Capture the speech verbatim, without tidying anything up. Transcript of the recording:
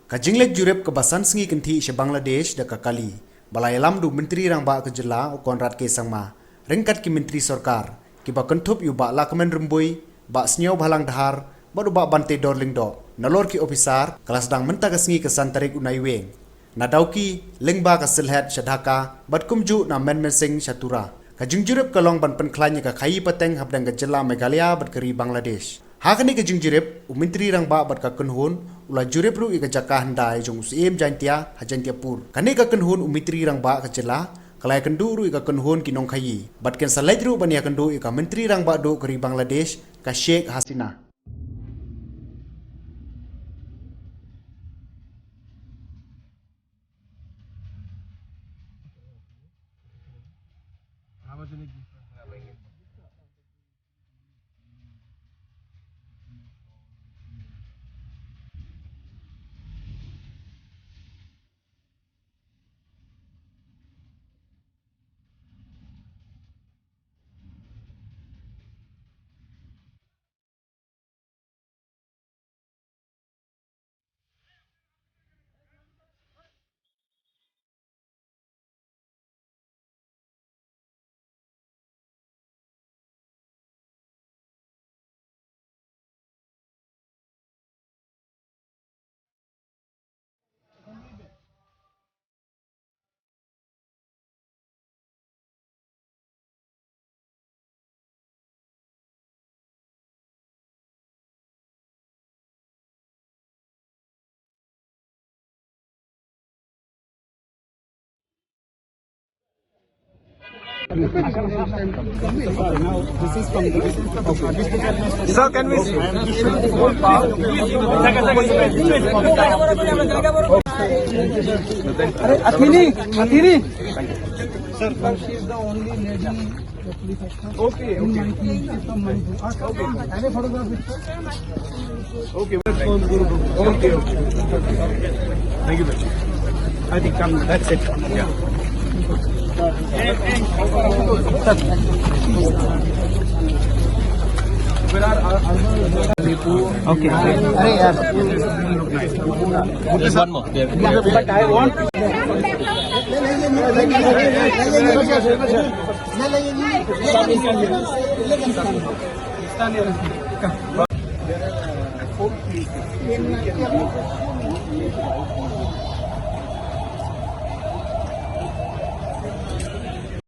Ka jingleit jurip kaba san sngi kynthih sha Bangladesh da ka kali, ba la ïalam da u Myntri Rangbah ka jylla u Conrad K Sangma, ryngkat ki Myntri Sorkar, kiba kynthup ïa u Bah Lahkmen Rymbui, Bah Sniawbhalang Dhar, bad u Bah Bantedor Lyngdoh, nalor ki ophisar, ka la sdang mynta ka sngi ka san tarik u Naiwieng. Na Dawki, lyngba ka Sylhet sha Dhaka, bad kumjuh na Mymensingh sha Tura. Ka jingjurip ka long ban pynkhlaiñ ïa ka khaii pateng hapdeng ka jylla Meghalaya bad ka ri Bangladesh. Ha kane ka jingjurip, u Myntri Rangbah bad ka kynhun, u la jurip ruh ïa ka jaka hyndai jong u Syiem Jaintia ha Jaintiapur. Kane ka kynhun u Myntri Rangbah ka jylla, ka la ïakynduh ruh ïa ka kynhun ki nongkhaii. Bad kin sa leit ruh ban ïakynduh ïa ka Myntri Rangbah duh ka ri Bangladesh, ka Sheikh Hasina. Sir, can we see? अरे, अथी नहीं, अथी नहीं। Sir, she is the only lady. Okay, okay. Okay, okay. Okay, okay. Thank you, bhai. I think, come, that's it. Yeah. Where are our, our Okay. अरे यार। There's one more. There. But I want